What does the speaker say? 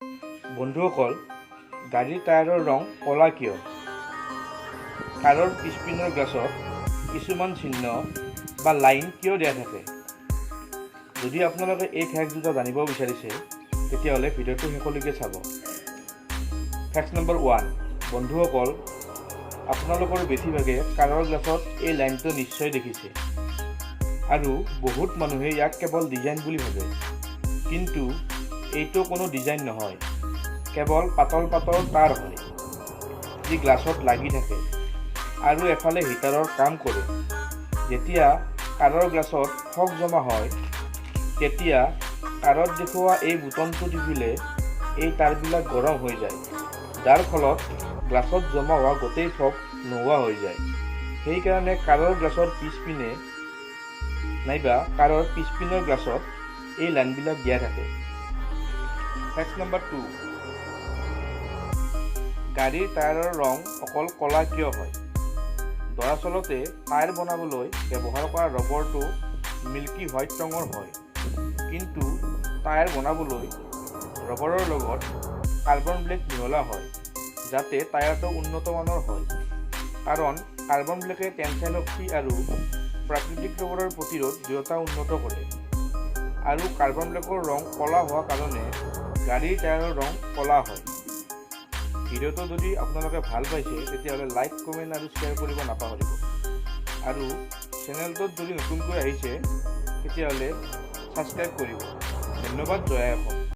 বন্ধুসকল, গাড়ীৰ টায়াৰৰ ৰং ক'লা কিয়? কাৰৰ পিছপিনৰ গ্লাছত কিছুমান চিহ্ন বা লাইন কিয় দিয়া থাকে? যদি আপোনালোকে এই ফেক্ট দুটা জানিব বিচাৰিছে, তেতিয়াহ'লে ভিডিঅ'টো শেষলৈকে চাব। Fact number 1। বন্ধুসকল, আপোনালোকৰ বেছিভাগে কাৰৰ গ্লাছত এই লাইনটো নিশ্চয় দেখিছে আৰু বহুত মানুহে ইয়াক কেৱল ডিজাইন বুলি ভাবে। কিন্তু এইটো কোনো ডিজাইন নহয়, কেৱল পাতল পাতল তাঁৰ হয়, যি গ্লাছত লাগি থাকে আৰু এফালে হিটাৰৰ কাম কৰে। যেতিয়া কাৰৰ গ্লাছত ফগ জমা হয়, তেতিয়া কাৰত দেখুওৱা এই বুটনটো টিপিলে এই তাঁৰবিলাক গৰম হৈ যায়, যাৰ ফলত গ্লাছত জমা হোৱা গোটেই ফগ নোহোৱা হৈ যায়। সেইকাৰণে কাৰৰ গ্লাছৰ পিছপিনে নাইবা কাৰৰ পিছপিনৰ গ্লাছত এই লাইনবিলাক দিয়া থাকে। Fact number 2। গাড়ীৰ টায়াৰৰ ৰং অকল ক'লা কিয় হয়? দৰাচলতে টায়াৰ বনাবলৈ ব্যৱহাৰ কৰা ৰবৰটো মিল্কি হোৱাইট ৰঙৰ হয়। কিন্তু টায়াৰ বনাবলৈ ৰবৰৰ লগত কাৰ্বন ব্লেক মিহলা হয়, যাতে টায়াৰটো উন্নত মানৰ হয়। কাৰণ কাৰ্বন ব্লেকে টেনচাইল শক্তি আৰু প্ৰাকৃতিক ৰবৰৰ প্ৰতিৰোধ দুয়োটা উন্নত কৰে। আৰু কাৰ্বন ব্লেকৰ ৰং ক'লা হোৱা কাৰণে গাড়ীৰ টায়াৰৰ ৰং ক'লা হয়। ভিডিঅ'টো যদি আপোনালোকে ভাল পাইছে, তেতিয়াহ'লে লাইক, কমেণ্ট আৰু শ্বেয়াৰ কৰিব নাপাহৰিব। আৰু চেনেলটোত যদি নতুনকৈ আহিছে, তেতিয়াহ'লে ছাবস্ক্ৰাইব কৰিব। ধন্যবাদ। জয় অসম।